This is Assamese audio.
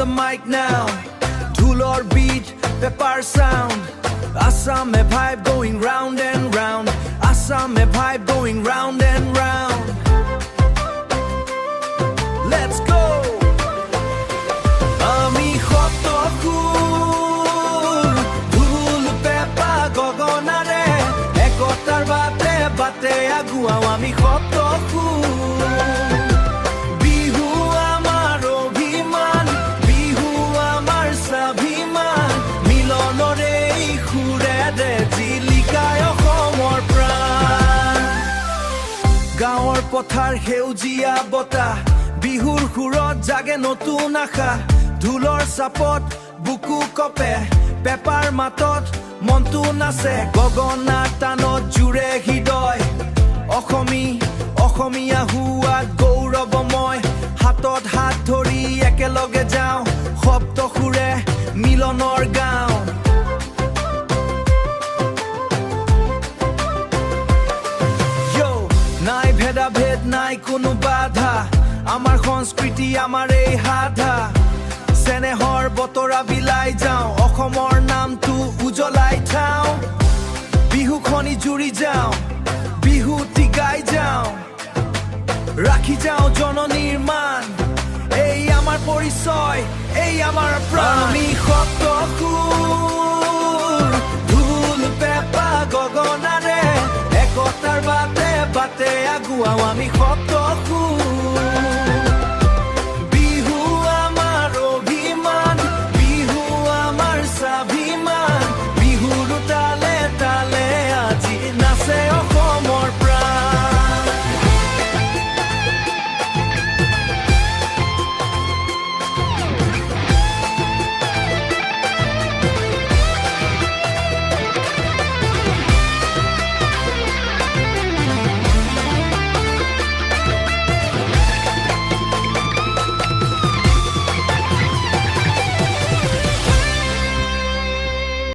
the mic now. ঢোলৰ beat, পেঁপাৰ sound. Assam vibe going round and round. Assam vibe going round and round. Let's go! আমি সপ্তসুৰ, ঢোল পেঁপা গগনাৰে একতাৰ বাটে বাটে আগুৱাও। আমি সপ্তসুৰ। বিহু আমাৰ অভিমান, বিহু আমাৰ স্বাভিমান। মিলনৰ এই সুৰেৰে জিলিকাই অসমৰ প্ৰাণ। গাঁৱৰ পথাৰ, সেউজীয়া বতাহ, বিহুৰ সুৰত জাগে নতুন আশা। ঢোলৰ চাপত বুকু কঁপে, পেঁপাৰ মাতত মনটো নাচে, গগনা টানত জুৰে হৃদয়। অসমী, অসমীয়া হোৱাত গৌৰৱময়। হাতত হাত ধৰি একেলগে যাওঁ, সপ্ত সুৰে মিলনৰ গাঁও। Yo, নাই ভেদাভেদ, নাই কোনো বাধা। আমাৰ সংস্কৃতি আমাৰ এই সাধা। চেনেহৰ বতৰা বিলাই যাওঁ, অসমৰ নামটো উজ্বলাই থাওঁ। বিহুখনি জুৰি যাওঁ, বিহুটি গাই যাওঁ, ৰাখি যাওঁ জননীৰ মান। এই আমাৰ পৰিচয়, এই আমাৰ প্ৰাণ। আমি সপ্তসুৰ, ঢোল পেঁপা গগনাৰে একতাৰ বাটে বাটে আগুৱাও। আমি সপ্তসুৰ।